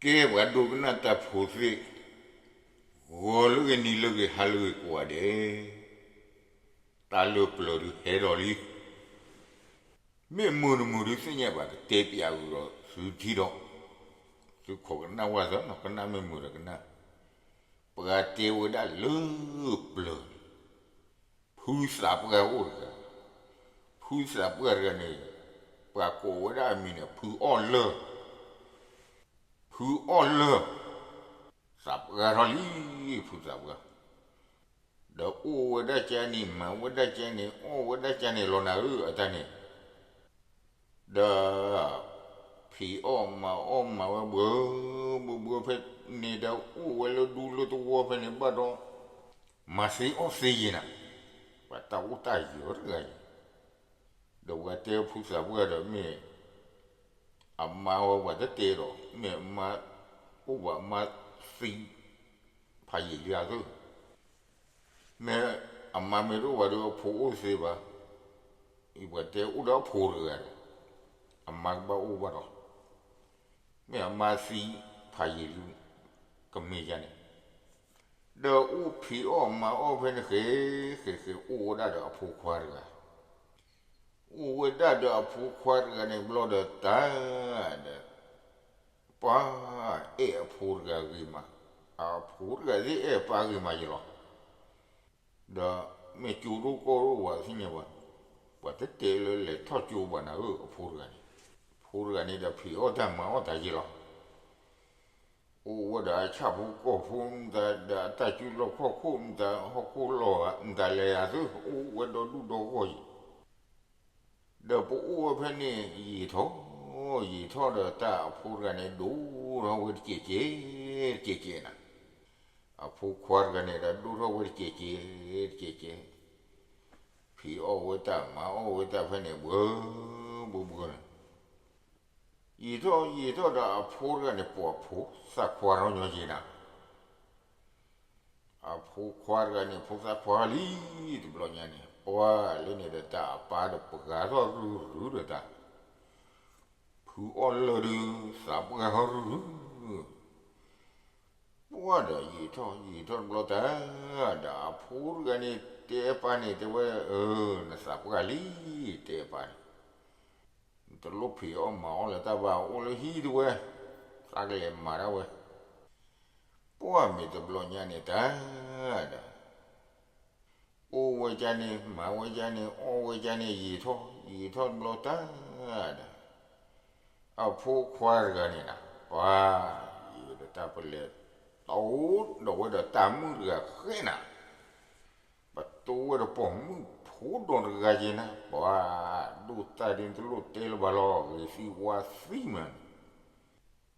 ကဲပှၤဒိကနၣ်တၢ်ဖိသ့ၣ်, ဂီၤလၢဂ့ၤ နံၤလၢဂ့ၤ ဟါလၢဂ့ၤကိးဂၤဒဲး, တၢ်လၢပျၢၤဒုးဟဲဒီးလံ. မ့ၢ်မုာ်တမုာ်ဒုးသ့ၣ်ညါဘၣ် ကတဲပျးဃုာ်ဒီးသုထံဒီး, သုခိးကနၣ်ဝဲသၢနီၤ, ကနၣ်မ့ၢ်မုာ်ဒီးကနၣ်. ပှၤတဲဝဲဒၣ်လၢပျၢၤန့ၣ် ဖုသးပှၢ်အိၣ်တဂၤ, ဖုသးပှၢ်တဂၤန့ၣ် ပှၤကိးဝဲဒၣ်အမံၤန့ၣ် ဖုအီၣ်လၢၢ်, ဖုအီၣ်လၢၢ်, သးပှၢ်ထီၣ်လံ, ဖုသးပှၢ်, ဒီးအိၣ်ဝဲဒၣ်ကန့ၣ် မၤဝဲဒၣ်ကန့ၣ် အီၣ်ဝဲဒၣ်ကန့ၣ်လီၤနၤဧၢ အတၢ်န့ၣ်, ဒီး ဖံးအီၣ်မၤအီၣ်မၤဝဲဘှၢဘှၢဘှၢဖဲန့ၣ်ဒီး အိၣ်ဝဲလၢဒူလၢသဝီဖဲန့ၣ်ဘၣ်ဒီး မၤသ့အီၣ်သ့ယံၤနၤ, ပှၤတၢ်အိၣ်တၢ်ယၢၤတဂၤအံၤ, ဒီးပှၤတဲဖုသးပှၢ်ဒီးမ့ၢ် အမါဝဲပှၤတတဲဒီး မ့ၢ်အမါအိၣ်ဘၣ် အမါသံဖးယံာ်လံဧါသၢ, မ့ၢ်အမါမ့ၢ်တအိၣ်ဘၣ်ဒီး အဖိအိၣ်သ့ဘၣ်, အံၤပှၤတဲအိၣ်ဒီးအဖိတဂၤဒီး အမါကဘၣ်အိၣ်ဘၣ်ဒီး, မ့ၢ်အမါသံဖးယံာ်လံ ကမ့ၢ်ယါန့ၣ်, ဒီးအိၣ်ဖံးအီၣ်မၤအီၣ်ဖဲန့ၣ်ဃဲ ဃဲဃဲ အိၣ်ဝဲဒၣ်ဒီးအဖိခွါတဂၤ, အိၣ်ဝဲဒၣ်ဒီးအဖိခွါတဂၤန့ၣ်ဘျီဒီးတၢ်ဒီး ပှၤအဲၣ်အဖိတဂၤဂ့ၤမး, အဖိတဂၤသ့ၣ်အဲၣ်ပၢ်ဂ့ၤမးယဲလီၤ. ဒီးမ့ၢ်ကၠိဒိၣ်ကီၢ်ဒိၣ်ဝဲသ့ၣ်ညါဘၣ်, ပှၤတတဲလၢလဲၤထီၣ်ကၠိဘၣ်နၤဧၢ အဖိတဂၤန့ၣ်, အဖိတဂၤန့ၣ်ဒီးဖံးအီၣ်တၢ်မၤအီၣ်တၢ်ယဲလီၤ. အိၣ်ဝဲဒီးအဆၣ်ဖိကီၢ်ဖိမတၤ ဒီးအတၢ်စုလီၢ်ခီၣ်ခိၣ်မတၤ ဟီၣ်ခိၣ်လီၢ်မတၤလဲၣ်အသ့ အိၣ်ဝဲဒီဒူၣ်ဒီဂီၢ်ယံၤ, ဒီးပအိၣ်ဝဲဖဲန့ၣ် ယံာ်ထီၣ်ယံာ်ထီၣ်ဒီးတၢ်အဖိတဂၤန့ၣ် ဒိၣ်ထီၣ်ဝဲတကဲးကဲး တကဲးကဲးနၤ, အဖိခွါတဂၤန့ၣ်ဒီးဒိၣ်ထီၣ်ဝဲတကဲးကဲး တကဲးကဲး, ဖံးအီၣ်ဝဲတၢ်မၤအီၣ်ဝဲတၢ်ဖဲန့ၣ် ဘှၢဘှၢဘှၢန့ၣ် ယံာ်ထီၣ်ယံာ်ထီၣ်ဒီးအဖိတဂၤန့ၣ် ပှၤဖိသၣ်ခွါထီၣ်ညီယံၤနၤ, အဖိခွါတဂၤန့ၣ် ဖိသၣ်ခွါလံ, တဘျီညါန့ၣ် ပှၤလၢန့ၣ်ဒီးတၢ်အပၢ်ဒီးပှၤဂၤထီၣ်ရုရုဒီးတၢ်, ဖုအီၣ်လၢၢ်ဒုး သးပှၢ်ထီၣ်ရုရု, ပှၤဒီးယံာ်ထီၣ်ယံာ်ထီၣ်တဘျီတၢ်, ဒီးအဖိတဂၤန့ၣ် တဲပၢ်န့ၣ် တဲဝဲ, အၢ နသးပှၢ်လံ, တဲပၢ်န့ၣ် နတလိၣ်ဖံးအီၣ်မၤအီၣ်လၢၤတၢ်ဘၣ် အိၣ်လၢဟံၣ်တဝဲ, သးကလဲၤမၤဒၣ်ဝဲ, ပှၤမ့ၢ်တဘျီညါန့ၣ်တၢ်ဒီး အိၣ်ဝဲကန့ၣ် မၤဝဲကန့ၣ် အီၣ်ဝဲကန့ၣ် ယံာ်ထီၣ်ယံာ်ထီၣ်တဘျီတၢ်ဒီး အဖိခွါတဂၤန့ၣ်နၤ ပှၤ ယံာ်ဒီးတၢ်ပလဲၤ တီဒီးဝဲဒီးတၢ်မုၣ်တဂၤဃဲနၤ, ပတိဝဲဒီးပိာ်မုၣ်ဖိဒီးတဂၤယဲနၤ ပှၤ ဒိၣ်တၢ်ဒ်တလိၣ်တဲလၢၤဘၣ်လီၤ ဂ့ၤသံဝါသံမးန့ၣ်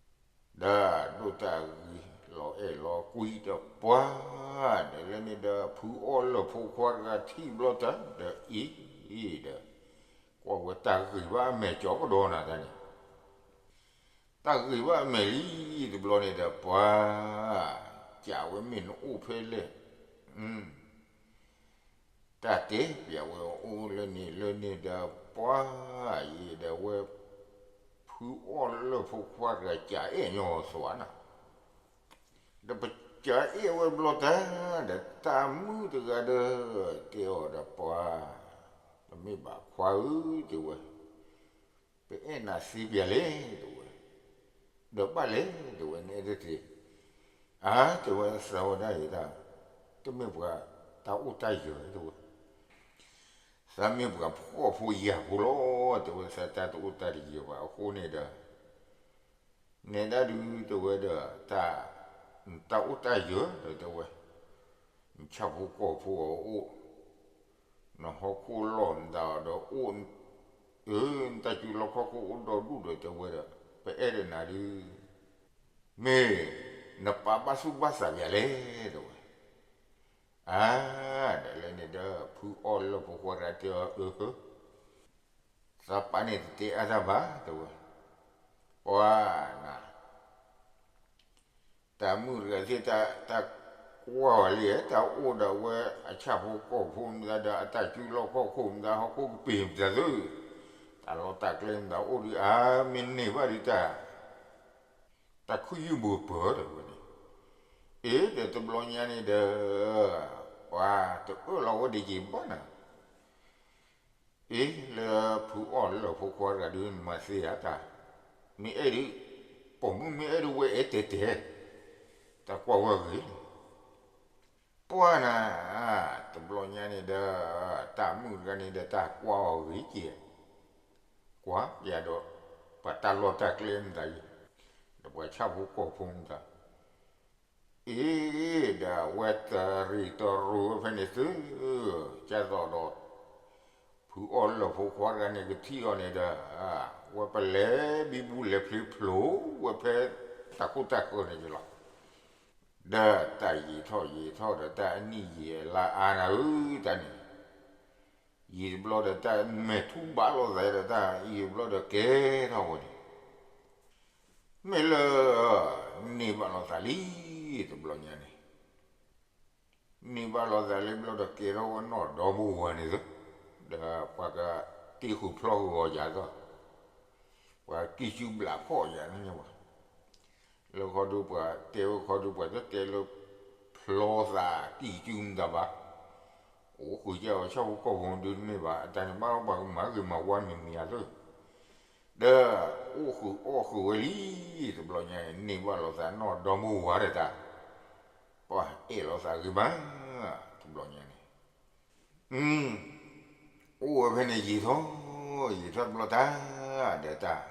ဒီးဒိၣ်တၢ်ဂ့ၤလီၤအဲၣ်လီၤကွံဒီးပှၤ, ဒီးလၢန့ၣ်ဒီး ဖုအီၣ်လၢၢ်ဖိခွါတဂၤထံၣ်ဘျီတၢ်ဒီးအံၤဒီး ကွၢ်ဝဲတၢ်ဂ့ၤဘၣ်အမဲာ်ကၠီကဒီးနၤတၢ်န့ၣ်, တၢ်ဂ့ၤဘၣ်အမဲာ်လံတဘျီန့ၣ်ဒီးပှၤ, ကးဝဲမ့ၢ်နအိၣ်ဖဲလဲၣ် တၢ်တဲပျးဝဲအိၣ်လၢန့ၣ်လၢန့ၣ်ဒီးပှၤ, ယံာ်ဒီးဝဲ ဖုအီၣ်လၢၢ်ဖိခွါတဂၤကးအဲၣ်ညီသွါနၤ, ဒီးပကးအဲၣ်ဝဲဘျီတၢ်, ဒီးတၢ်မုၣ်တဂၤဒီး တဲအီၤဒီးပှၤ, တမ့ၢ်ဘၣ်ခွါဧၢ တဲဝဲ, ပအဲၣ်နၤသ့ပျးလဲၣ် တဲဝဲ, ဒီးဘၣ်လဲၣ် တဲဝဲ နအဲၣ်ဒိးတ့ၢ်, အါ တဲဝဲ သးဝဲဒၣ်အံၤတၢ်, တမ့ၢ်ပှၤတၢ်အိၣ်တၢ်ယၢၤ တဲဝဲ သးမ့ၢ်ပှၤဖှီၣ်ဖိယာ်ဖိလီၤ တဲဝဲ သးတၢ်တအိၣ်တၢ်တယၢၤဘၣ် အဃိန့ၣ်ဒီး နဲဒၣ်ဒုး တဲဝဲဒီး တၢ်, တၢ်အိၣ်တၢ်ယၢၤဒီး တဲဝဲ, နဆၣ်ဖိကီၢ်ဖိအအိၣ်, နဟီၣ်ခိၣ်လီၢ်မတၤအီၤဒီးအိၣ်, အၢ နတၢ်စုလီၢ်ခီၣ်ခိၣ်အိၣ်ဒီဒူၣ်ဒီး တဲဝဲဒီး ပအဲၣ်ဒိးနၤဒုး မ့ၢ်နပာ်ဘၣ်သူၣ်ဘၣ်သးပျးလဲၣ် တဲဝဲ, အါ ဒီးလၢန့ၣ်ဒီး ဖုအီၣ်လၢၢ်ဖိခွါတဂၤတဲအီၤ အၢ သးပၢ်န့ၣ်တတဲအါတၢ်ဘၣ် တဲဝဲ, ပှၤနၤ, တၢ်မုၣ်တဂၤသ့ၣ်တၢ်ကွၢ်ဝဲလံ တၢ်အိၣ်ဒီးဝဲအဆၣ်ဖိကီၢ်ဖိမတၤဒီး အတၢ်စုလီၢ်ခီၣ်ခိၣ်မတၤ ဟီၣ်ခိၣ်ကပ့ၤမတၤသု, တၢ်လီၢ်တၢ်ကျဲမတၤအိၣ်ဒုး အါ မ့ၢ်န့ၢ်ဘၣ်ဒုးတၢ် တၢ်ခုၣ်ယုၢ်ဘိပၢၤဒီးဝဲန့ၣ်, အ့ ဒီးတဘျီညါန့ၣ်ဒီး ပှၤတအၢၣ်လီၤဝဲဒၣ်ယံာ်ဘၣ်နၤ, အ့ လၢဖုအီၣ်လၢၢ်ဖိခွါတဂၤဒုး နမၤသ့ဧါတၢ်, မ့ၢ်အဲၣ်ဒုး, ပိာ်မုၣ်မ့ၢ်အဲၣ်ဒုးဝဲအဲၣ်တဲာ်တဲာ်, တၢ်ကွၢ်ဝဲအဂ့ၢ်လီၤ. ပှၢ်နၤ, တဘျီညါန့ၣ်ဒီး တၢ်မုၣ်တဂၤန့ၣ်ဒီး တၢ်ကွၢ်အီၤဂ့ၤကဲ, ကွၢ်ယၤဒီး ပှၤတၢ်လီၢ်တၢ်ကျဲမတၤယံၤ, ဒီးပှၤဆၣ်ဖိကီၢ်ဖိမတၤ, အ့ ဒီးအဝဲတရံးတရိၤဝဲဖဲန့ၣ်သု, ကၢ်သိးဒီး ဖုအီၣ်လၢၢ်ဖိခွါတဂၤန့ၣ် ကထံၣ်အီၤန့ၣ်ဒီး ဝဲပလဲၤဘံဘူလဲၤဖျ့ဖျိဝဲဖဲတၢ်ခိၣ်တၢ်ဃၢၤန့ၣ်က့ၤလီၤ. ဒီးတၢ်ယံာ်ထီၣ်ယံာ်ထီၣ်ဒီးတၢ်အနံၣ်ယံာ်အလါအါနၤဧၢ တၢ်န့ၣ်, ယံာ်တဘျီဒီးတၢ်မဲာ်ထူဘၣ်လိာ်သးဒီးတၢ်အံၤတဘျီဒီးကဲထီၣ်ဝဲန့ၣ်, မ့ၢ်လၢ န့ၢ်ဘၣ်လိာ်သးလံ တဘျီညါန့ၣ် န့ၢ်ဘၣ်လိာ်သးလံဘျီဒီးကဲထီၣ်ဝဲနီၢ်ဒီမါဝၤန့ၣ်သု, ဒီးပှၤကတ့ဃုာ်ဖျီဃုာ်အီၤယၤသီ, ပှၤကံၢ်ကူဘျးဖီၣ်ယၤန့ၣ်ဝဲ, လၢခီဒုးပှၤတဲဝဲခီဒုး ပှၤတတဲလၢ ဖျီသးကံၢ်ကူမတၤဘၣ်, အိၣ်ဃုာ်ကဲအီၤဆၣ်ဖိကီၢ်ဖိဒုးတမ့ၢ်ဘၣ် အတၢ်န့ၣ်ဘၣ်လီၤပှၤကမၤဂ့ၤမၤဝါမံၤမံၤယၤသု, ဒီးအိၣ်ဃုာ်အီၣ်ဃုာ်ဝဲလံ, တဘျီညါန့ၣ် န့ၢ်ဘၣ်လိာ်သးနီၢ်ဒီမါဝၤဒီးတၢ်, ပှၤအဲၣ်လိာ်သးဂ့ၤမး, တဘျီညါန့ၣ် အိၣ်ဝဲဖဲန့ၣ်ယံာ်ထီၣ်, ယံာ်ထီၣ်တဘျီတၢ်, ဒီးတၢ်,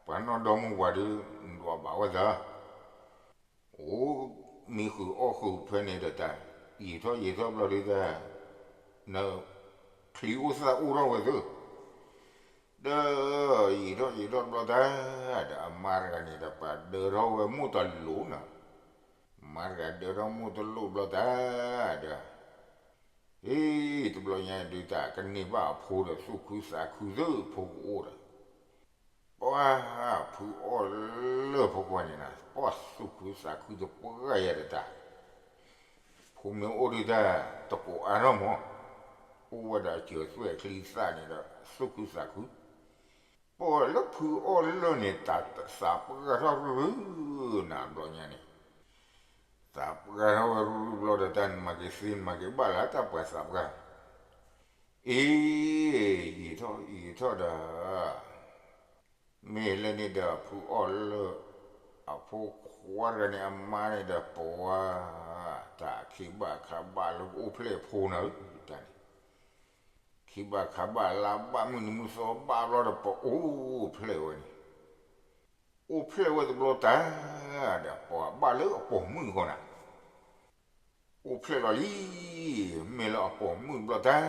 ပှၤနီၢ်ဒီမါဝၤဒုး နဒွးဘၣ်ဝဲသၢ, အိၣ်မံဃုာ်အီၣ်ဃုာ်ဖဲန့ၣ်ဒီးတၢ်, ယံာ်ထီၣ်ယံာ်ထီၣ်ဘျီဒုးတၢ်, န, ချံအိၣ်သၣ်အိၣ်ထီၣ်ဝဲသၢ, ဒီးယံာ်ထီၣ်ယံာ်ထီၣ်တဘျီတၢ်, ဒီးအမါတဂၤန့ၣ်ဒီး ပှၤဒၢထီၣ်ဝဲမိၢ်တလိၣ်နၤ, မါတဂၤဒၢထီၣ်မိၢ်တလိၣ်ဘျီတၢ်, ဒီး အ့ တဘျီညါဒုးတၢ် ကန့ၢ်ဘၣ်အဖိဒီးသူၣ်ခုသးခုသၢ ဖိကအိၣ်ဒီး, ပှၤဖုအီၣ်လၢၢ်ဖိခွါန့ၣ်နၤ ပှၤသူၣ်ခုသးခုတပှၢ်ယၤဒီးတၢ်, ဖိမ့ၢ်အိၣ်ဒုးတၢ် တကိးအါထီၣ်မး, အိၣ်ဝဲဒီးအစၢၤသွဲၣ်ချံသၣ်န့ၣ်ဒီး သူၣ်ခုသးခု ပှၤလၢဖုအီၣ်လၢၢ်န့ၣ် တၢ်သးပှၢ်ထီၣ်ရုရုနၤဘျီညါန့ၣ်, သးပှၢ်ထီၣ်ဝဲရုရုဘျီဒီးတၢ် နမၤက့ၤသ့နမၤက့ၤဘၣ်လၢတၢ်ပှၤသးပှၢ်, အ့ ယံာ်ထီၣ်ယံာ်ထီၣ်ဒီး မ့ၢ်လၢန့ၣ်ဒီးဖုအီၣ်လၢၢ် အဖိခွါတဂၤန့ၣ် အမါန့ၣ်ဒီးပှၤ တၢ်ခ့ဘၣ်ခးဘၣ်လၢကအိၣ်ဖျဲၣ်ဖိနၤဧၢ တၢ်န့ၣ်, ခ့ဘၣ်ခးဘၣ်လါဘၣ်မုၢ်နံၤမုၢ်သီဘၣ်ဘျီဒီးပအိၣ်ဖျဲၣ်ဝဲန့ၣ်, အိၣ်ဖျဲၣ်ဝဲတဘျီတၢ်, ဒီးပှၤဘၣ်လၢအပိာ်မုၣ်ဃီနၤ အိၣ်ဖျဲၣ်လီၤလံ, မ့ၢ်လၢအပိာ်မုၣ်တဘျီတၢ်,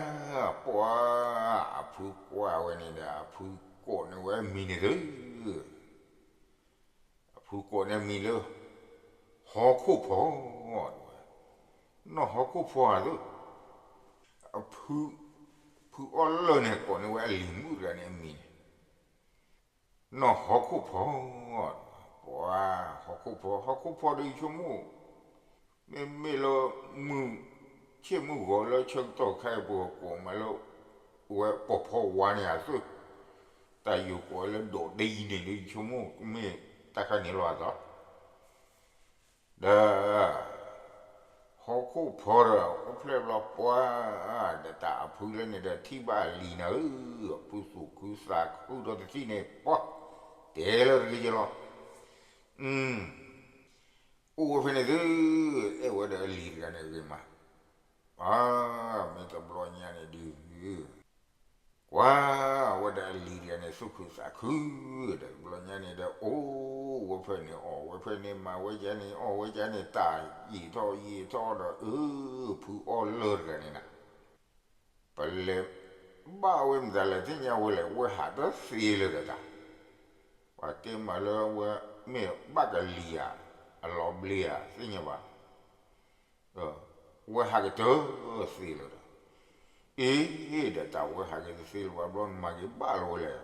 ပှၤအဖုကွၢ်ဝဲန့ၣ်ဒီး အဖုကိးန့ၢ်ဝဲအမံၤန့ၣ်သု, အဖုကိးန့ၢ်မံၤလၢ ဟီၣ်ခိၣ်ဖီ, နီၢ်ဟီၣ်ခိၣ်ဖီဧါသု, အဖု, ဖုအီၣ်လၢၢ်န့ၣ် ကိးန့ၢ်ဝဲအလံၤမုၣ်တဂၤန့ၣ်အမံၤန့ၣ် နီၢ်ဟီၣ်ခိၣ်ဖီ, ပှၤဟီၣ်ခိၣ်ဖီ, ဟီၣ်ခိၣ်ဖီဒီးယဆိကမိၣ်, မ့မ့ၢ်လၢမုၢ်ဆ့ၣ်မုၢ်ဂီၤလၢဆၢကတီၢ်ခဲအံၤ ပှၤကိးမးလၢ ဝဲပိာ်ဖီဝါန့ၣ်ဧါသု, တၢ်ယိၤကိးဝဲလၢဒိးတယံၤန့ၣ်ဒီး ယဆိကမိၣ် မ့ၢ်တၢ်ခါန့ၣ်လီၤအသး ဒီး ဟီၣ်ခိၣ်ဖီဒီး အိၣ်ဖျဲၣ်ဘျီပှၤ ဒီးတၢ်အဖုလၢန့ၣ်ဒီး ထံၣ်ဘၣ်အလံၤနၤဧၢ, အဖုသူၣ်ခုသးခုဒီးတထံၣ်န့ၣ် ပှၤ တဲလၢတဂ့ၤကလီၤ. အိၣ်ဝဲဖဲန့ၣ်သု, အဲၣ်ဝဲဒီးအလံၤတဂၤန့ၣ်ဂ့ၤမး, အ မ့ၢ်တဘျီညါန့ၣ်ဒုး ကွၢ်ဝဲဒၣ်အလံၤတဂၤန့ၣ် သူၣ်ခုသးခု, ဒီးတဘျီညါန့ၣ်ဒီး အိၣ်ဝဲဖဲန့ၣ် အီၣ်ဝဲဖဲန့ၣ် မၤဝဲယါန့ၣ် အီၣ်ဝဲယါန့ၣ် တၢ်ယံာ်ထီၣ်ယံာ်ထီၣ်ဒီး အၢ ဖုအီၣ်လၢၢ်တဂၤန့ၣ်နၤ, ပလဲၤဘၣ်ဝဲမတၤလဲၣ် သ့ၣ်ညါဝဲလဲၣ် ဝဲဟးတသ့လၢၤဒီးတၢ်, ပှၤတဲမးလၢဝဲမ့ၢ်ဘၣ်ကလံၤဧါ, အလီၤဘျ့ဧါ သ့ၣ်ညါဘၣ် ဝဲဟးကတသ့လၢၤဒီး, အ့ ဒီးတၢ်ဝဲဟးက့ၤတသ့လၢၤဘၣ်ဘျီ နမၤက့ၤဘၣ်လၢၤဝဲလဲၣ်,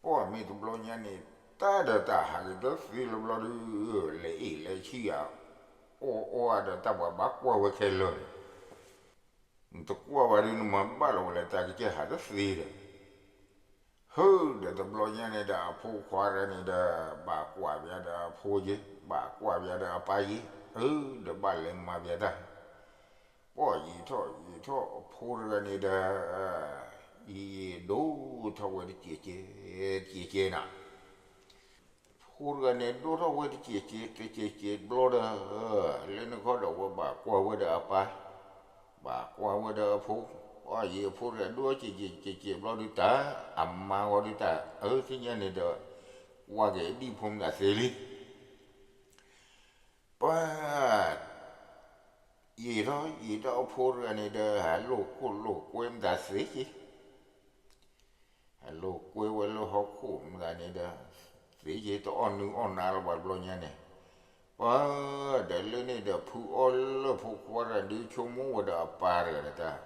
ပှၤမ့ၢ်တဘျီညါန့ၣ် တၢ်ဒီးတၢ်ဟးက့ၤတသ့လၢၤဘျီဒုး လဲၤအ့ၣ်လဲၤဆံၣ်ဧါ, အီၣ်အီၣ်ဧါဒီးတၢ်ပှၤဘၣ်ကွၢ်ဝဲခဲလၢာ်န့ၣ်, နတကွၢ်ဘၣ်ဒုး နမၤဘၣ်လၢၤဝဲလဲၣ် တၢ်ကစၢ်ဟးတသ့ဒီး ဟုၣ်ဒီးတဘျီညါန့ၣ်ဒီး အဖိခွါတဂၤန့ၣ်ဒီး ဘၣ်ကွၢ်ဘၣ်ဒီးအဖိယ့ၢ်, ဘၣ်ကွၢ်ဘၣ်ဒီးအပၢ်ယ့ၢ်, အၢ ဒီးဘၣ်လဲၤမၤဘၣ်တၢ်, ပှၢ်ယံာ်ထီၣ်ယံာ်ထီၣ် အဖိတဂၤန့ၣ်ဒီး ယံာ်ယံာ်ဒိၣ်ထီၣ်ဝဲတစဲးစဲး, တစဲးစဲးနၤ ဖိတဂၤန့ၣ် ဒိၣ်ထီၣ်ဝဲတစဲးစဲး တစဲးစဲးဘျီဒီး လၢန့ၣ်ခီဒီး အဝဲဘၣ်ကွၢ်ဝဲဒီးအပၢ်, ဘၣ်ကွၢ်ဝဲဒီးအဖိ, ပှၢ်ယံာ်အဖိတဂၤ ဒိၣ်စဲးစဲး တစဲးစဲးဘျီဒီး တၢ်အမါဂီၤဒီး တၢ်အၢသ့ၣ်ညါန့ၣ်ဒီး ကွၢ်က့ၤဒံၣ်ဖိမတၤသ့လံ. ပှၢ် ယံာ်ထီၣ်ယံာ်ထီၣ်အဖိတဂၤန့ၣ်ဒီး ဟးလိာ်ခိၣ်လိာ်ကွဲမတၤသ့က့ၤ ဟးလိာ်ကွဲဝဲလၢဟီၣ်ခိၣ်မတၤန့ၣ်ဒီး သ့က့ၤတအီၣ်နုၢ်အီၣ်နါလၢၤဘၣ်တဘျီညါန့ၣ်, ပှၢ် ဒီးလၢန့ၣ်ဒီး ဖုအီၣ်လၢဖိခွါတဂၤဒုး ဆိကမိၣ်ဝဲဒီးအပၢ်တဂၤဒီးတၢ်,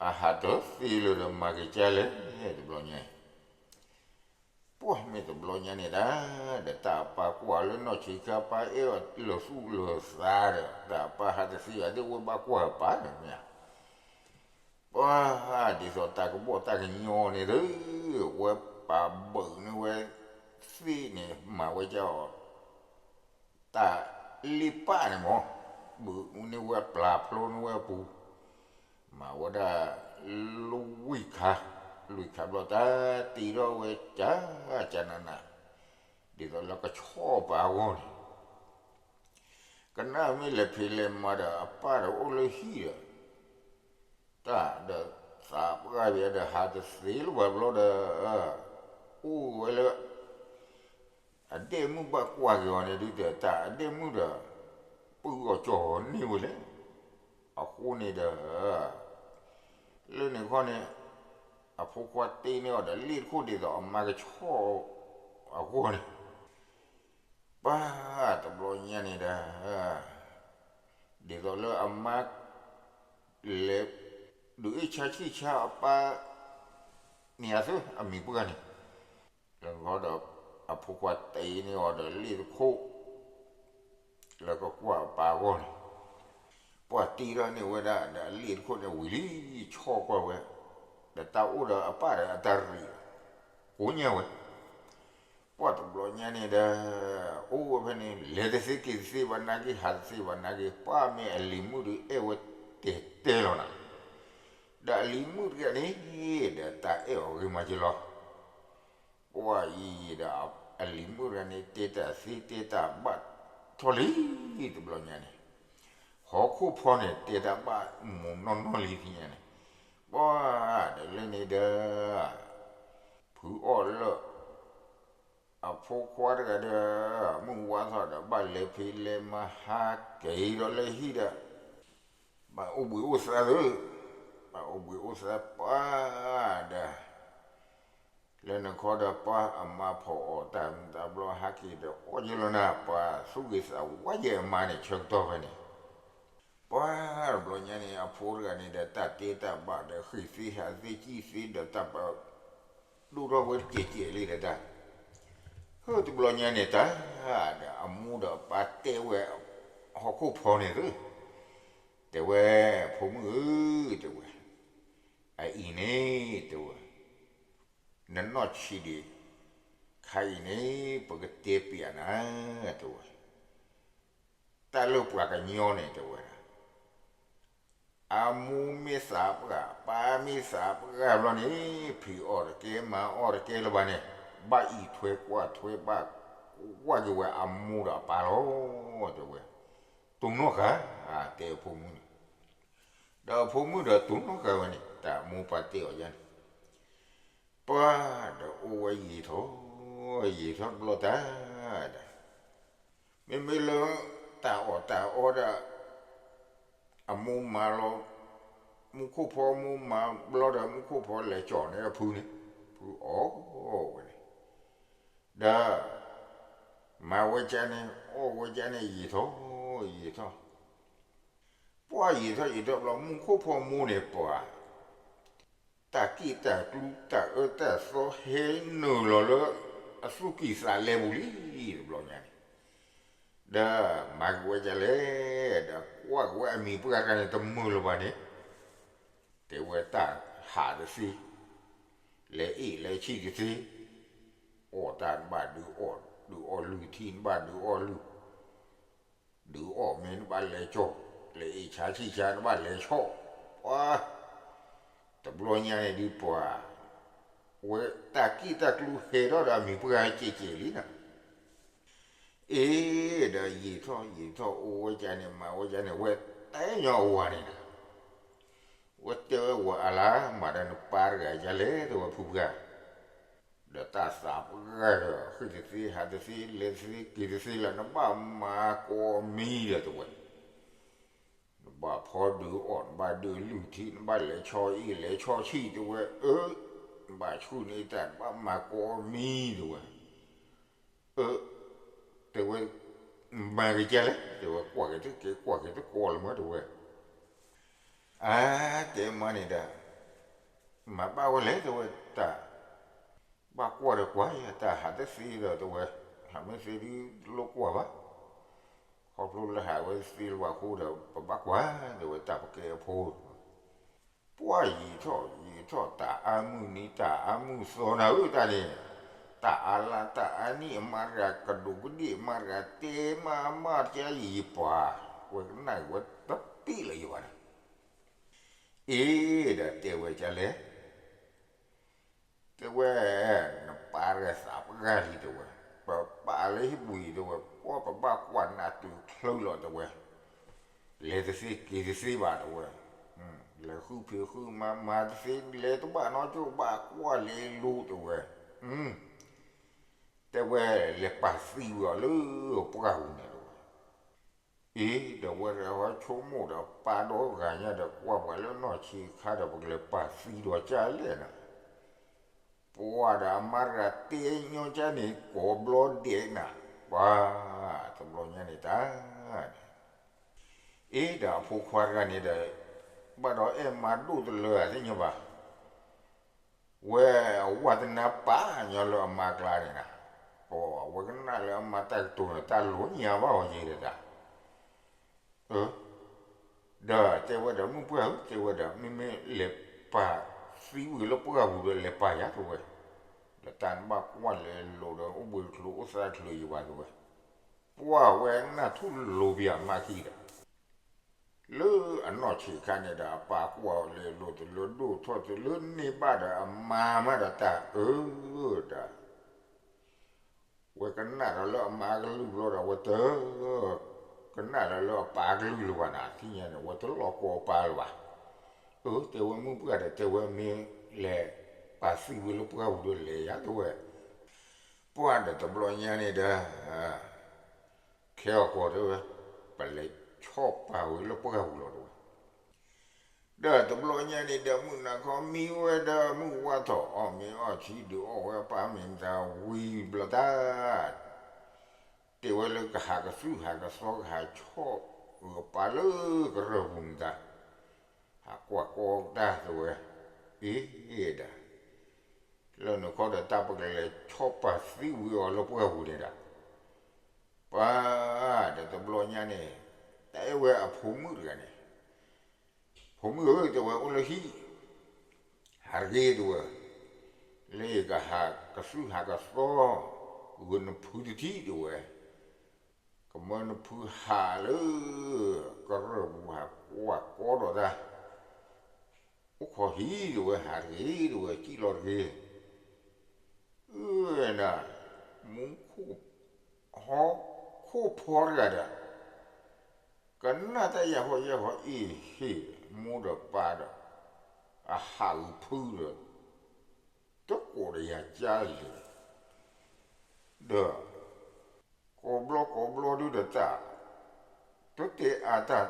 အဟးတသ့လၢၤဒီး မၤက့ၤကၢ်လဲၣ် တဘျီညါအံၤ ပှၢ်မ့ၢ်တဘျီညါန့ၣ်ဒၣ်, ဒီးတၢ်အပၢ်ကွၢ်လၢနီၢ်ဆံးခါ ပၢ်အဲၣ်အီၤလၢာ်သူၣ်လၢာ်သးဒီး တၢ်အပၢ်ဟးတသ့ဘၣ် ဒ်ဝဲဘၣ်ကွၢ်အပၢ်ဒီးမ့ၢ်ဧါ, ပှၢ် ဒ်သိးတၢ်ကဘီၣ်တၢ်ကညီန့ၣ်ဒီး ဝဲပာ်ဘုးန့ၢ်ဝဲသ့ၣ်န့ၣ် မၤဝဲကၢ်အီၤ တၢ်လ့ၣ်ပၣ်န့ၣ်မ့ၢ် ဘုးန့ၢ်ဝဲပျၢ်ဖျိန့ၢ်ဝဲအပူၤ, မၤဝဲဒၣ်လွံၢ်ခါ, လွံၢ်ခါဘျီ တၢ်တ့ထီၣ်ဝဲကၢ်ကၢ်နးနး, ဒ်သိးလၢကဆီၣ်ပာ်အဂီၢ်န့ၣ်, ကနၣ်မ့ၢ်လဲၤဖံးလဲၤမၤဒီး အပၢ်ဒီးအိၣ်လၢဟံၣ်ဒီး တၢ်ဒီးသးပှၢ်ဘၣ်ဒီး ဟးတသ့လၢၤဘၣ်ဘျီဒီး အိၣ်ဝဲလၢ အဒဲၣ်မုၣ်ဘၣ်ကွၢ်က့ၤအီၤန့ၣ်ဒုး တၢ်အဒဲၣ်မုၣ်ဒီး ပုၢ်အီၤကၠီၤန့ၢ်ဝဲလဲၣ်. အဃိန့ၣ်ဒီး လၢန့ၣ်ခီန့ၣ် အဖိခွါတ့န့ၢ်အီၤဒီး လ့ၣ်တခိၣ်ဒ်သိးအမါကဆီၣ်အဂီၢ်န့ၣ်, ပှၢ်တဘျီညါန့ၣ်ဒီး ဒ်သိးလၢအမါ လဲၤဒုးအ့ၣ်ဆါဆံၣ်ဆါအပၢ် န့ၣ်အသ့ အမံၤပှၢ်န့ၣ်, လၢန့ၣ်ခီဒီး အဖိခွါတ့န့ၢ်အီၤဒီးလ့ၣ်တခိၣ် လၢကကွၢ်အပၢ်အဂီၢ်န့ၣ်, ပှၢ်တ့ထီၣ်န့ၢ်ဝဲဒၣ်ဒီးလ့ၣ်တခိၣ်န့ၣ်ဝံၤလံ ဆီၣ်ကွၢ်ဝဲ, ဒီးတၢ်အိၣ်ဒီးအပၢ်ဒီးအတၢ်ရံးဒီး ကိးညါဝဲ ပှၢ်တဘျီညါန့ၣ်ဒီး အိၣ်ဝဲဖဲန့ၣ် လဲၤတသ့က့ၤတသ့ဘၣ်နာ်က့ ဟးတသ့ဘၣ်နာ်က့ ပှၢ်မ့ၢ်အလံၤမုၣ်ဒုးအဲၣ်ဝဲတဲာ်တဲာ်လီၤနၤ, ဒီးအလံၤမုၣ်တဂၤန့ၣ် ဒီးတၢ်အဲၣ်အီၤဂ့ၤမးက့ၤလီၤ. ပှၢ်အံၤဒီး အလံၤမုၣ်တဂၤန့ၣ် တဲတၢ်သ့တဲတၢ်ဘၣ်ထီၣ်လံ တဘျီညါန့ၣ်, ဟီၣ်ခိၣ်ဖီန့ၣ် တဲတၢ်ဘၣ်မုာ်နီၢ်နီၢ်လံ သ့ၣ်ညါန့ၣ်, ပှၢ်ဒီးလၢန့ၣ်ဒီး ဖုအီၣ်လၢ အဖိခွါတဂၤဒီး မုၢ်ဝါထီၣ်ဒီး ဘၣ်လဲၤဖံးလဲၤမၤဟးက့ၤဒီးလၢဟံၣ်ဒီး ဘၣ်အိၣ်ဘှံးအိၣ်သါသု, ဘၣ်အိၣ်ဘှံးအိၣ်သါပှၢ်ဒီး လၢနခီဒီးပှၢ်အမါဖီၣ်အီၣ်တၢ်မတၤဘျီ ဟးက့ၤဒီးအီၣ်ယလီၤနၤ ပှၢ်သူၣ်ဂ့ၤသးဝါယဲၢ်အမါန့ၣ် ဆၢကတီၢ်ဖဲန့ၣ် ပှၢ်တဘျီညါန့ၣ် အဖိတဂၤန့ၣ်ဒီး တၢ်တ့တၢ်ဘၣ်ဒီး ဃ့ၢ်သ့ဟးသ့ကံၣ်သ့ဒီး တၢ်ပဒိၣ်ထီၣ်ဝဲတစဲးစဲးလံဒီးတၢ်, ဟုၣ်တဘျီညါန့ၣ်တၢ်ဒီး အမိၢ်ဒီးအပၢ်တဲဝဲ ဟီၣ်ခိၣ်ဖီန့ၣ်သု, တဲဝဲ ဖိမုၣ်ဧၢ, တဲဝဲ, အအံၤန့ၣ် တဲဝဲ, နနီၢ်ဆံးဒံးခါအံၤန့ၣ် ပကတဲပျးနၤ, တဲဝဲ, တၢ်လၢပှၤကညီန့ၣ် တဲဝဲဒၣ် အမိၢ်မ့ၢ်သးပှၢ် ပၢ်မ့ၢ်သးပှၢ်ဘျီန့ၣ် ဖံးအီၣ်တကဲ မၤအီၣ်တကဲလၢၤဘၣ်န့ၣ် ဘၣ်အံးထွဲကွၢ်ထွဲ ဘၣ်ကွၢ်က့ၤဝဲအမိၢ်ဒီးအပၢ်လီၤ တဲဝဲ, တိၢ်နီၣ်ဃာ် တဲအဖိမုၣ်န့ၣ်, ဒီးအဖိမုၣ်ဒီးတိၢ်နီၣ်ဃာ်ဝဲန့ၣ် တၢ်အမိၢ်ပၢ်တဲအီၤယါန့ၣ် ပှၢ်ဒီးအိၣ်ဝဲယံာ်ထီၣ် ယံာ်ထီၣ်တဘျီတၢ်ဒီး မ့မ့ၢ်လၢ တၢ်အီၣ်တၢ်အီဒီး အမိၢ်မၤလီၤ မူခိၣ်ဖီမိၢ်မၤဘျီဒီး မူခိၣ်ဖီလဲၤကၠီၣ်န့ၢ်အဖုန့ၣ် ဖုအီၣ်ဝဲန့ၣ် ဒီး မၤဝဲကၢ်န့ၣ် အီၣ်ဝဲကၢ်န့ၣ် ယံာ်ထီၣ် ယံာ်ထီၣ် ပှၢ်ယံာ်ထီၣ်ယံာ်ထီၣ်ဘျီ မူခိၣ်ဖီမိၢ်န့ၣ်ပှၤ တၢ်က့ၣ်တၢ်ကျူတၢ်အၢတၢ်သီဟဲနုာ်လီၤလၢ အသူၣ်ကံၢ်သးလဲပူၤလံ တဘျီညါန့ၣ်, ဒီးမၤက့ၤဝဲဒ်လဲၣ်, ဒီးကွၢ်က့ၤဝဲအမံၤပှၢ်တဂၤန့ၣ် တမုာ်လၢၤဘၣ်န့ၣ်, တဲဝဲတၢ်ဟးတသ့, လဲၤအ့ၣ်လဲၤဆံၣ်တသ့, အီၣ်တၢ်နဘၣ်ဒုးအီၣ်, ဒုးအီၣ်လုၢ်ထံနဘၣ်ဒုးအီၣ်လုၢ်, ဒုးအီၣ်မ့ၤနဘၣ်လဲၤကၠီ, လဲၤအ့ၣ်ဆါဆံၣ်ဆါနဘၣ်လဲၤဆီၣ်, ပှၤ, တဘျီညါန့ၣ်ဒုးပှၤ, ဝဲတၢ်က့ၣ်တၢ်ကျူဟဲထီၣ်ဒီးအမံၤပှၢ်ကဲးကဲးလံနီၤ အ့ၣ် ဒီးယံာ်ထီၣ်ယံာ်ထီၣ်အိၣ်ဝဲကန့ၣ် မၤဝဲကန့ၣ် ဝဲတဲညီအဝၤန့ၣ်နီၤ, ဝဲတဲဝဲဝၤအလါ မၤဒီးနပၢ်တဂၤကလဲၣ် တဲဝဲဖုပှၢ်, ဒီးတၢ်သးပှၢ်ဒီး ဃ့ၢ်တသ့ ဟးတသ့ လဲၤတသ့ က့ၤတသ့လၢၤ နဘၣ်မၤကိးမံၤဒီးတဲဝဲ နဘၣ်ဖီဒုးအီၣ် နဘၣ်ဒုးလုၢ်ထံ နဘၣ်လဲၤဆီအ့ၣ်လဲၤဆီဆံၣ်တဲဝဲ, အၢ, နဘၣ်ဆှုၣ်န့ၢ်တၢ် နဘၣ်မၤကိးမံၤတဲဝဲ, အၢ, တဲဝဲ, မၤက့ၤကလဲၣ် တဲဝဲ ကွၢ်က့ၤတက့ၢ် ကွၢ်က့ၤတကိးလၢၤမၢတဲဝဲ, အါ, တဲမါန့ၣ်ဒီး, မၤဘၣ်ဝဲလဲၣ် တဲဝဲတၢ် ဘၣ်ကွၢ်ဒီးကွၢ်ယၤ တၢ်ဟးတသ့ဒီးတဲဝဲ, ဟးမ့ၢ်သ့ဒုးတလိၣ်ကွၢ်ဘၣ်, ခီဖျိလၢဟးဝဲသ့လၢၤဘၣ်အဃိဒီး ပဘၣ်ကွၢ် တဲဝဲတၢ်ပကဲအဖိ, ပှၢ်ယံာ်ထီၣ်ယံာ်ထီၣ် တၢ်အါမုၢ်နံၤ တၢ်အါမုၢ်သီနၤဧၢ တၢ်န့ၣ်, တၢ်အါလါတၢ်အါနံၣ် အမါတဂၤကဒူးကဒ့ၣ် အမါတဂၤတဲမါမါတကဲယံာ်ပှၤ, ဝဲကနၣ်က့ၤဝဲတပ့ၣ်လၢၤယဘၣ်နီၤ, အ့ၣ် ဒီးတဲဝဲကလဲၣ် တဲဝဲ, နပၢ်တဂၤသးပှၢ်လံတဲဝဲ, ပပာ်လၢဟံၣ်ပူၤအံၤတဲဝဲ, ကွၢ်ပဘၣ်ကွၢ်နးတုၤချုးလီၤတဲဝဲ, လဲၤတသ့က့ၤတသ့ဘၣ်တဲဝဲ, လဲၤဃုဖံးဃုမၤမၤတသ့ လဲၤတဘၣ်နီကၠိ ဘၣ်ကွၢ်လဲၤလိၤတဲဝဲ, တဲဝဲ, လဲၤပာ်သံဝံၤအီၤလၢပှၢ်ပူၤန့ၣ်တဲဝဲ အ့ ဒီးဝဲတဂၤဟီဆိကမိၣ်ဒီး ပၢ်ဒီဂၤညါဒီး ကွၢ်ပှၤလၢနီၢ်ဆံးခါဒီး ပကလဲၤပာ်သံဒီးကလဲၣ်နီၤ, ပှၤဒီးအမါတဂၤတဲညီကန့ၣ် ကိးဘျီဒဲးနၤ, ပှၤ, တဘျီညါန့ၣ်တၢ်န့ၣ်, အ့ ဒီးအဖိခွါတဂၤန့ၣ်ဒီး ဘၣ်ဒီးအဲၣ်မါဒိၣ်တလၢဧါသ့ၣ်ညါဘၣ် ဝဲအဝၢ်တနါပာ်ညီလၢအမါကျါန့ၣ်နၤ, ပှၤဝဲကနၣ်လၢအမါတၢ်ကတိၤန့ၣ် တၢ်လိၤညါဘၣ်အီၤယဲဒီးတၢ်, အၢ, ဒီးတဲဝဲဒီးမုၢ်ပှၢ်ဧၢ တဲဝဲဒီး မ့မ့ၢ်လဲၤပာ်သံဝံၤလၢပှၢ်ပူၤဒီး လဲၤပာ်ယၤတဲဝဲ, ဒီးတၢ်နဘၣ်ကွၢ်လဲၤလိၤဒီး အိၣ်ဘှံးတချုးအိၣ်သါတချုးယဘၣ်တဲဝဲ, ပှၢ်ဝဲနၢ်ထူၣ်လိၤပယၤမါခံဒီး လၢအနီၢ်ဆံးခါန့ၣ်ဒီး အပၢ်ကွၢ်လဲၤလိၤတလၢဒိၣ်ထီၣ်တလၢန့ၢ်ဘၣ်ဒီးအမါမးဒီးတၢ်အၢဒီး ဝဲကနၣ်ဒီးလၢအမါကလုၢ်ဘျီဒီး ဝဲတ ကနၣ်ဒီးလၢအပၢ်ကလုၢ်လၢၤဘၣ်နၤ သ့ၣ်ညါန့ၣ် ဝဲတလီၤကိးအပၢ်လၢၤဘၣ်, အၢ တဲဝဲမုၢ်ပှၢ်ဒီး တဲဝဲမ့ၢ်လဲၤပာ်သံဝံၤလၢပှၢ်ပူၤဒီးလဲၤယၤတဲဝဲ, ပှၢ်ဒီးတဘျီညါန့ၣ်ဒီး ခဲအံၤဃီတဲဝဲ, ပလဲၤဆီၣ်ပာ်ဝံၤလၢပှၢ်ပူၤလီၤတဲဝဲ, ဒီးတဘျီညါန့ၣ်ဒီး မုၢ်နၤခီမံဝဲဒီး မုၢ်ဝါထီၣ်အီၣ်မ့ၤအီထံ ဒုးအီၣ်ဝဲအပၢ်မ့ၤမတၤဝံၤဘျီတၢ်, တဲဝဲလၢကဟးကသူၣ်ဟးကသီ ကဟးဆီၣ်ဂၢၤပၢ်လၢကရၢၢ်ပူၤမတၤ, ဟးကွၢ်ကီတၢ်တဲဝဲ, အ့ဒီး လၢနခီဒီးတၢ်ပကလဲၤဆီၣ်ပာ်သံဝံၤအီၤလၢပှၢ်ပူၤန့ၣ်ဒီး, ပှၤဒီးတဘျီညါန့ၣ်, တၢ်အဲၣ်ဝဲအဖိမုၣ်တဂၤန့ၣ်, ဖိမုၣ်ဧၢ တဲဝဲအိၣ်လၢဟံၣ်, ဟးတဂ့ၤတဲဝဲ, လၢယကဟးကသူၣ်ဟးကသီ, ဂုာ်နဖုတထံၣ်တဲဝဲ, ကမၢနဖုဟးလၢ ကရၢၢ်ပူၤဟးကွၢ်ကီဒီးတၢ် အိၣ်ခိးဟံၣ်တဲဝဲ ဟးတဂ့ၤတဲဝဲ စံၣ်လီၤတဂ့ၤ, အၢ နၤ, မူခိၣ်, ဟီၣ်ခိၣ်ဖီတဂၤဒီး, ကနၣ်တၢ်ယၤဟီၣ်ယဲၢ်ဟီၣ်အ့ၣ်ဟ့ၣ်, မိၢ်ဒီးပၢ်ဒီး, အဟးဂုာ်ဖုဒီး, တကိးဒီးယၤကၢ်လဲၣ်, ဒီး ကိးဘျီကိးဘျီဒုဒီးတၢ်, တတဲအါတၢ်,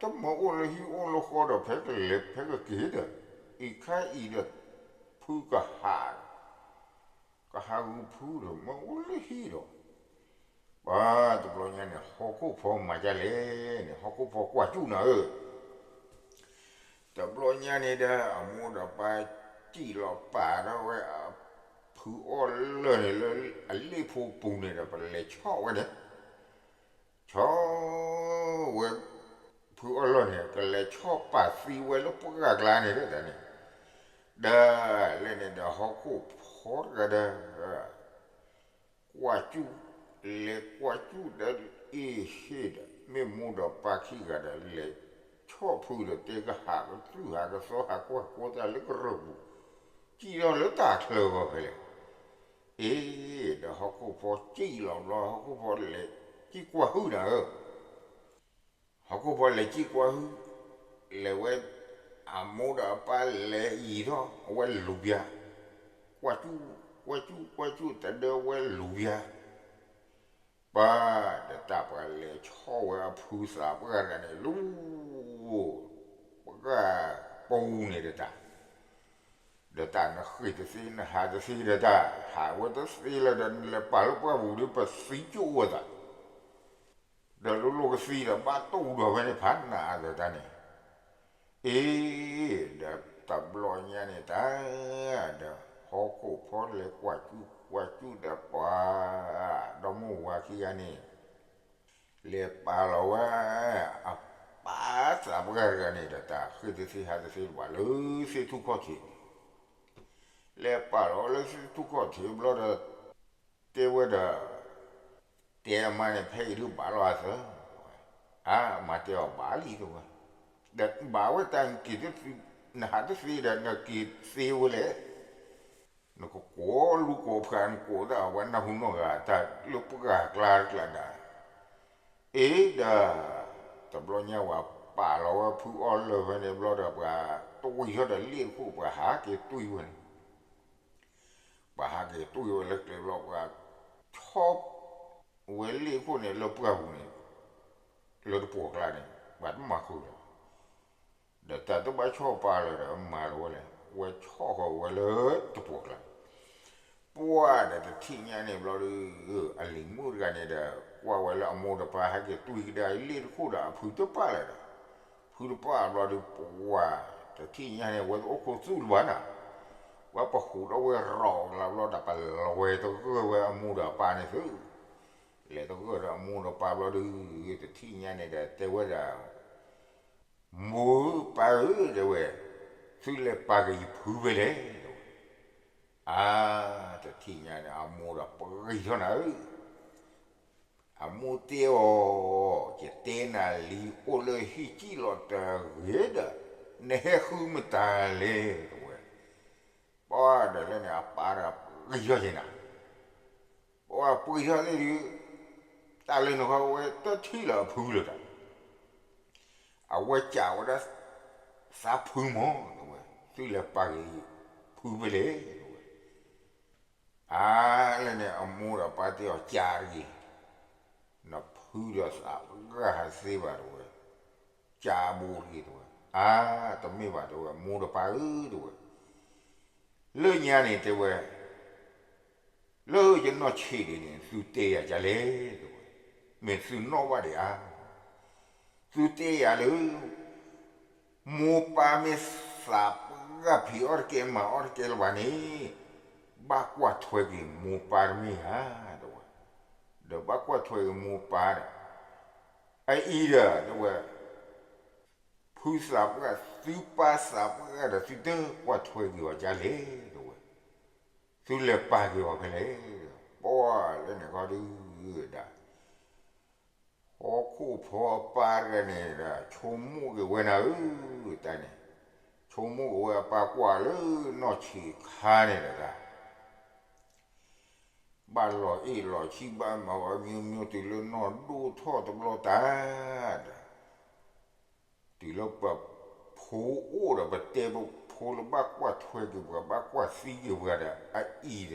တမၢအိၣ်လၢဟံၣ်အိၣ်လၢဃီဒီး ဖဲကလဲၤဖဲကက့ၤဒီး, အံၤခါအံၤဒီး, ဖုကဟး, ကဟးဂုာ်ဖုဒီး မၢအိၣ်လၢဟံၣ်ဒီး, ပှၤတဘျီညါန့ၣ် ဟီၣ်ခိၣ်ဖီမၤဒ်လဲၣ်န့ၣ် ဟီၣ်ခိၣ်ဖီကွၢ်စူၣ်နၤဧၢ တဘျီညါန့ၣ်ဒီး အမိၢ်ဒီးပၢ်စံၣ်လီၤပာ်ထီၣ်ဝဲအဖုအီၣ်လၢၢ်န့ၣ်လၢအလ့ၣ်ဖိပူၤန့ၣ်ဒီး ပလဲၤဆီၣ်ဝဲန့ၣ်, ဆီၣ်ဝဲဖုအီၣ်လၢၢ်န့ၣ် ကလဲၤဆီၣ်ပာ်သံဝဲလၢပှၢ်ကျါန့ၣ်ဒီးတၢ်န့ၣ်, ဒီးလဲၣ်န့ၣ်ဒီးဟီၣ်ခိၣ်ဖီတဂၤဒီး ကွၢ်စူၣ်, လဲၤကွၢ်စူၣ်ဒီးအ့ၣ်ဟ့ၣ်ဒီး မ့ၢ်မိၢ်ဒီးပၢ်ခံဂၤဒီး လဲၤဆီၣ်ဖုဒီးတဲကဟးကသူၣ်ဟးကသီဟးကွၢ်ကီတၢ်လၢကရၢၢ်ပူၤ, စံၣ်ထီၣ်လၢတၢ်ချၢဂီၤဖဲလဲၣ်. အ့ၣ်, ဒီးဟီၣ်ခိၣ်ဖီစံၣ်လီၤဘျီ ဟီၣ်ခိၣ်ဖီလဲၤစံၣ်ကွၢ်ဟုၣ်နၤဧၢ ဟီၣ်ခိၣ်ဖီလဲၤစံၣ်ကွၢ်ဟုၣ်, လဲၤဝဲ, အမိၢ်ဒီးအပၢ်လဲၤယံၤထီၣ်အဝဲလူၤပျၢ်, ကွၢ်စူၣ်, ကွၢ်စူၣ်ကွၢ်စူၣ်တဒၢဝဲလူၤပျၢ်, ပၢ်, ဒီးတၢ်ပှၤလဲၤဆီၣ်ဝဲအဖုသးပှၢ်တဂၤန့ၣ် လူၤ, ပှၤပူၤန့ၣ်ဒီးတၢ် ဒီးတၢ်နဃ့ၢ်တသ့ နဟးတသ့ဒီးတၢ် ဟးဝဲတသ့လၢၤဒီး နလဲၤပာ်လၢပှၢ်ပူၤဒီး ပသံကၠိၣ်ဝဲသး, ဒီးလိၣ်လိၣ်ကသံဒီး ဘၣ်တိၢ်ဒီးဖဲန့ၣ်ဖးနးဒီးတၢ်န့ၣ်, အ့ၣ်, ဒီးတဘျီညါန့ၣ်တၢ်, ဒီးဟီၣ်ခိၣ်ဖီလဲၤကွၢ်စူၣ်ကွၢ်စူၣ်ဒီးပှၤ, ဒီမိၢ်ဝၤခံဂၤန့ၣ် လဲၤပာ်လီၤဝဲ, အပၢ်သးပှၢ်တဂၤန့ၣ်ဒီး တၢ်ဃ့ၢ်တသ့ဟးတသ့တဘၣ်လၢသ့ၣ်ထူၣ်ခီၣ်ထံးန့ၣ်, လဲၤပာ်လီၤဝဲလၢသ့ၣ်ထူၣ်ခီၣ်ထံးဘျီဒီး, တဲဝဲဒီး, တဲအမါန့ၣ် ဖဲအံၤဒုးဘၣ်လီၤအသၢ, တဲဝဲ, အါ အမါတဲအီၤဘၣ်လံ တဲဝဲ, ဒီးဘၣ်ဝဲတၢ်နက့ၤတသ့, နဟးတသ့ဒီး နက့ၤသ့ဝဲလဲၣ် နကကိးလူၤကိးဖး နကိးတၢ်အဝဲနၢ်ဟူနီၢ်ဂၤ တၢ်လၢပှၢ်ကျါတကျါဒၣ်, အ့ၣ်ဒီး, တဘျီညါဝဲပာ်လီၤဝဲဖုအီၣ်လၢာ်ဖဲန့ၣ်ဘျီဒီး ပှၤတွံၢ်ထီၣ်ဒီးလ့ၣ်တခိၣ် ပှၤဟးက့ၤတွံၢ်ဝဲန့ၣ်, ပှၤဟးက့ၤတွံၢ်ဝဲလၢကျဲဘျီ ပှၤဆီၣ်ဝဲလ့ၣ်တခိၣ်န့ၣ် လၢပှၢ်ပူၤန့ၣ်, လၢတပှၢ်ကျါန့ၣ် ပှၤတမၤဃုာ်လၢၤ ဒီးတၢ်တဘၣ်ဆီၣ်ပာ်လၢၤဒီး မၤလီၤဝဲလဲၣ်, ဝဲဆီၣ်ဃီၤဝဲလၢတပှၢ်ကျါ, ပှၢ်ဒီးတထံၣ်ညါန့ၣ်ဘျီဒီး, အလံၤမုၣ်တဂၤန့ၣ်ဒီး ကွၢ်ဝဲလၢအမိၢ်ဒီးပၢ်ဟဲက့ၤတွံၢ်ကဒါလ့ၣ်တခိၣ်ဒီး အဖုတပာ်လၢၤဒီး, ဖုတပာ်ဘျီဒီး ပှၢ်တထံၣ်ညါန့ၣ် ဝဲတအိၣ်ခိးသူၣ်လၢၤဘၣ်နၤ, ဝဲပဟူးထီၣ်ဝဲရီၤကလးဘျီဒီး ပလဲၤတဂၢၢ်ဝဲအမိၢ်ဒီးအပၢ်န့ၣ်သု, လဲၤတဂၢၢ်ဒီးအမိၢ်ဒီးပၢ်ဘျီဒီး, တထံၣ်ညါန့ၣ်ဒီးတဲဝဲဒၣ် မိၢ်ပၢ်ဧၢ တဲဝဲ, သုလဲၤပာ်က့ၤယဖုဖဲလဲၣ် တဲဝဲ, အါ, တထံၣ်ညါန့ၣ် အမိၢ်ဒီးပှံၤထီၣ်နၤဧၢ, အမိၢ်တဲအီၤ, ယတဲနၤလံ အိၣ်လၢဟံၣ်ကံၣ်လီၤတဂ့ၤဒီး, နဟဲဃုမတၤလဲၣ် တဲဝဲ, ပှၢ်ဒီးလၢန့ၣ် အပၢ်ဒီးပှံၤထီၣ်က့ၤနၤ ပှၢ်ပှံၤထီၣ်သ့ၣ်ဒုး, တၢ်လၢနခီဝဲတထံၣ်လၢအဖုလၢၤတၢ်, အဝဲကးဝဲဒၣ်သးဖုမး တဲဝဲ, သုလဲၤပာ်က့ၤဖုဖဲလဲၣ် တဲဝဲ, အါ, လၢန့ၣ် အမိၢ်ဒီးပၢ်တဲအီၤကးတဂ့ၤ, နဖုဒီးသးပှၢ်ဟးသ့ဘၣ် တဲဝဲ, ကးဘိတဂ့ၤ တဲဝဲ, အါ, တမ့ၢ်ဘၣ် တဲဝဲ, မိၢ်ဒီးပၢ်ဧၢ တဲဝဲ, လၢညါန့ၣ် တဲဝဲ လၢယနီၢ်ဆံးဒံးန့ၣ် သုတဲယၤဒ်လဲၣ် တဲဝဲ, မ့ၢ်သုနီၣ်ဘၣ်ဒံးဧါ, သုတဲယၤလၢ မိၢ်ပၢ်မ့ၢ်သးပှၢ်ဖံးအီၣ်တကဲမၤအီၣ်တကဲလၢၤဘၣ်န့ၣ်, ဘၣ်ကွၢ်ထွဲက့ၤမိၢ်ပၢ်တမ့ၢ်ဧါ တဲဝဲ, ဒီးဘၣ်ကွၢ်ထွဲက့ၤမိၢ်ပၢ်ဒီး, အအံၤဒီး တဲဝဲ ဖုသးပှၢ် သုပၢ်သးပှၢ်ဒီး သုတကွၢ်ထွဲက့ၤအီၤဒ်လဲၣ် တဲဝဲ, သုလဲၤပာ်က့ၤအီၤဖဲလဲၣ်, ပှၢ်လၢန့ၣ်ခီဒုးဒီး ဟီၣ်ခိၣ်ဖီအပၢ်တဂၤန့ၣ်ဒီး ဆိကမိၣ်က့ၤဝဲနၤဧၢ, တၢ်န့ၣ်, ဆိကမိၣ်က့ၤဝဲအပၢ်ကွၢ်လၢနီၢ်ဆံးခါန့ၣ်ဒီးတၢ် ဘၣ်လီၤအ့ၣ်လီၤဆံၣ် ဘၣ်မၤဝဲမံမံတုၤလၢနီၢ်ဒိၣ်ထီၣ်တဘျီတၢ်ဒီး, တုၤလၢပဖိအိၣ်ဒီး ပတဲပဖိလၢဘၣ်ကွၢ်ထွဲက့ၤပှၤ ဘၣ်ကွၢ်သံက့ၤပှၤဒီး အအံၤဒီး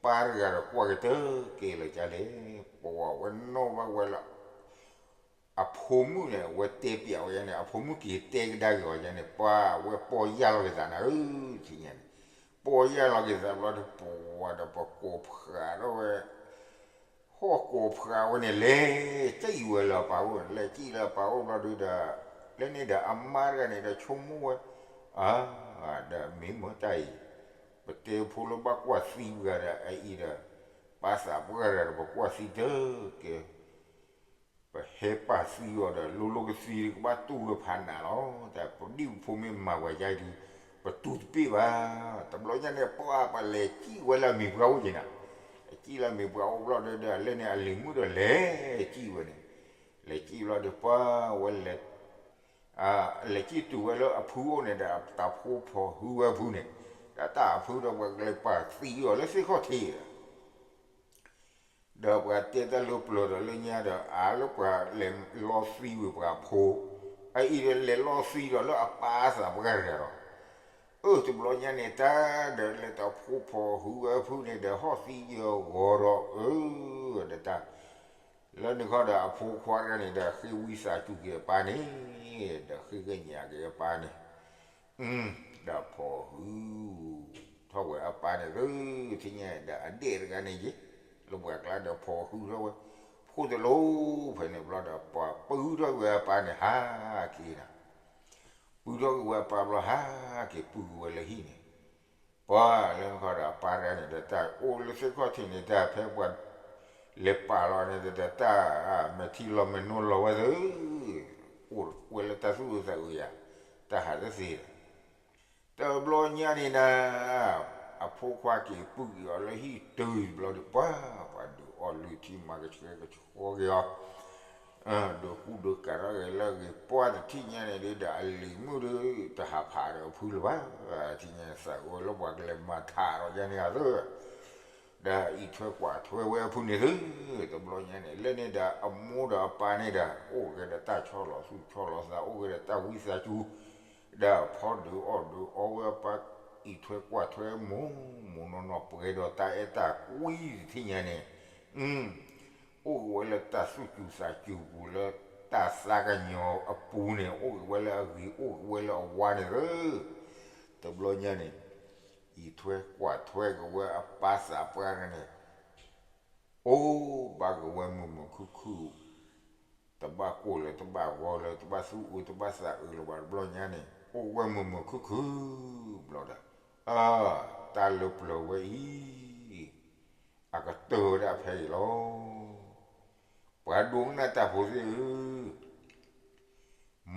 ပၢ်တဂၤဒီးကွၢ်ကတၢၢ်ကဲလၢာ်ဒ်လဲၣ်, ပဝဲနီၣ်ဘၣ်ဝဲလၢ အဖိမုၣ်န့ၣ် အဝဲတဲပျးဝဲန့ၣ် အဖိမုၣ်က့ၤတဲကဒါက့ၤအီၤန့ၣ် ပှၢ်ဝဲပီၢ်ယၢ်လီၤက့ၤသးနၤဧၢ, တထံၣ်ညါန့ၣ်, ပီၢ်ယၢ်လီၤက့ၤသးဘျီဒီး ပဝဲဒီးပကိးဖးထီၣ်ဝဲ ဟီၣ်ကိးဖးဝဲန့ၣ် လဲၤစံၣ်ဝဲလၢအပၢ်အိၣ်, လဲၤစံၣ်လၢအပၢ်အိၣ်ဘျီဒီး, လၢန့ၣ်ဒီးအမါတဂၤန့ၣ်ဒီးဆိကမိၣ်ဝဲ, အၢ, ဒီးမ့ၢ်မတၤအံၤ, ပတဲဖိလၢဘၣ်ကွၢ်သံပှၤဒီး အအံၤဒီး ပၢ်သးပှၢ်တဂၤဒီး ပကွၢ်သံတကဲ ပဟဲပာ်သံအီၤဒီး လိၤလိၤကသံဒီး ကဘၣ်တူၢ်ဝဲဖးနးလီၤ, တၢ်ပဒံၣ်ပဖိမ့ၢ်မၤပှၤယါအံၤဒုး, ပ ပတူၢ်တပ့ၢ်ဘၣ်. တဘျီညါန့ၣ် ပှၤ ပှၤလဲၤစံၣ်ဝဲလၢအမံၤပှၢ်အိၣ်က့ၤနၤ, စံၣ်လၢအမံၤပှၢ်အိၣ်ဘျီဒီး ဒီးအလဲၣ်န့ၣ် အလံၤမုၣ်ဒီးလဲၤစံၣ်ဝဲန့ၣ်, လဲၤစံၣ်ဘျီဒီး ပှၤဝဲလဲၤ လဲၤစံၣ်တုၤဝဲလၢအဖုအိၣ်န့ၣ်ဒီး တၢ်ဖိဖီၣ်ဟုဝဲအဖုန့ၣ်, ဒီးတၢ်အဖုဒီး ပှၤကလဲၤပာ်သံအီၤလၢသ့ၣ်ခီၣ်ထံးဒီး ဒီးပှၤတဲတၢ်လၢပျၢၤဒီးလၢညါဒီး အါလၢပှၤလဲၤလီသံဝံၤပှၤအဖိ, အအံၤဒီးလဲၤလီသံဒီးလၢအပၢ်သးပှၢ်တဂၤဒီး, အၢ တဘျီညါန့ၣ်တၢ်ဒီး လဲၤတၢ်ဖိဖီၣ်ဟုဝဲအဖုန့ၣ်ဒီး ဟီၣ်သံယၢၤဂီၤဒီး အၢ ဒီးတၢ် လၢန့ၣ်ခီဒီး အဖိခွါတဂၤန့ၣ်ဒီး ဃ့ဝံသးစူၤက့ၤအပၢ်န့ၣ်, ဒီးဃ့ကညးက့ၤအပၢ်န့ၣ် ဒီးဖီၣ်ဟုထီၣ်ဝဲအပၢ်န့ၣ်သု, ထံၣ်ညါဒီးအဒဲၣ်တဂၤန့ၣ်ယ့ၢ်, လၢပှၤကျါဒီးဖီၣ်ဟုထီၣ်ဝဲ, ဖိတလိၤဖဲန့ၣ်ဘျီဒီး ပှၤပုၢ်ထီၣ်က့ၤဝဲအပၢ်န့ၣ်ဟးက့ၤနၤ, ပုၢ်ထီၣ်က့ၤဝဲအပၢ်ဘျီ ဟးက့ၤပုၢ်က့ၤဝဲလၢဟံၣ်န့ၣ်, ပှၤလၢန့ၣ်ခီဒီးအပၢ်တဂၤန့ၣ်ဒီး တၢ်အိၣ်လၢသ့ၣ်ခီၣ်ထံးန့ၣ် တၢ်ဖဲပှၤ လဲၤပာ်လီၤန့ၣ်ဒီး တၢ် မဲာ်ထံလီၤမဲာ်နိလီၤဝဲသု, အိၣ်ဝဲလၢတၢ်သူၣ်အုးသးအုးယၤ, တၢ်ဟးတသ့ဒီး တဘျီညါန့ၣ်ဒီး အဖိခွါက့ၤပုၢ်က့ၤအီၤလၢဟံၣ်တုၤတဘျီဒီး ပှၤ ပှၤဒုးအီၣ်လုၢ်ထံမၤကဆှဲကဆှီက့ၤအီၤ, ဒုးကူဒုးကၤထီၣ်က့ၤလၢအဂ့ၤပှၢ်တထံၣ်ညါန့ၣ်ဒီး အလံၤမုၣ်ဒီးတဟးဖးဒီးအဖုလၢၤဘၣ်, ထံၣ်ညါန့ၣ် သးအုးဝဲလၢပှၤကလဲၤမၤထးဒီးညါန့ၣ်အသၢ ဒီးအံးထွဲကွၢ်ထွဲဝဲအဖုန့ၣ်သု, တဘျီညါန့ၣ် လၢန့ၣ်ဒီးအမိၢ်ဒီးအပၢ်န့ၣ်ဒီး အိၣ်က့ၤဒီးတၢ်ဆီၣ်လီၤသူၣ်ဆီၣ်လီၤသး အိၣ်က့ၤဒီးတၢ်ဝံသးစူၤ, ဒီးဖီဒုးအီၣ်ဒုးအီဝဲအပၢ် အံးထွဲကွၢ်ထွဲမိၢ်မိၢ်နီၢ်နီၢ် ပှဲၤဒီးတၢ်အဲၣ်တၢ်ကွံတထံၣ်ညါန့ၣ်, အိၣ်က့ၤဝဲလၢတၢ်သူၣ်စူၤသးစူၤပူၤ လၢတၢ်သးကညီၤအပူၤန့ၣ် အိၣ်က့ၤဝဲလၢအဂ့ၤ အိၣ်က့ၤဝဲလၢအဝါန့ၣ်သု, တဘျီညါန့ၣ် အံးထွဲကွၢ်ထွဲက့ၤဝဲအပၢ်သးပှၢ်တဂၤန့ၣ် အိၣ်ဘၣ်က့ၤဝဲမုာ်မုာ်ခုၣ်ခုၣ်, တဘၣ်ကိၢ်လၢၤ တဘၣ်ဂီၤလၢၤ တဘၣ်သူၣ်အုးတဘၣ်သးအုးလၢၤဘၣ် တဘျီညါန့ၣ် အိၣ်ဝဲမုာ်မုာ်ခုၣ်ခုၣ်ဘျီဒီး, အၢ တၢ်လၢပျၢၤဝဲအံၤ အကတၢၢ်ဝဲဒၣ်ဖဲအံၤလီၤ. ပှၤဒိကနၣ်တၢ်ဖိသ့ၣ်ဧၢ,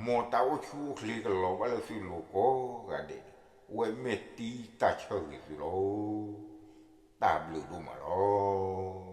မ်တၢ်အိၣ်ဆူၣ်အိၣ်ချ့ကလီၤဘၣ်လၢသုလိၤကိးဂၤဒဲးန့ၣ် အဝဲမ့ၢ်တံၤတၢ်ဆၢဂ့ၤသုလီၤ. တၢ်ဘျုးဒိၣ်မးလီၤ.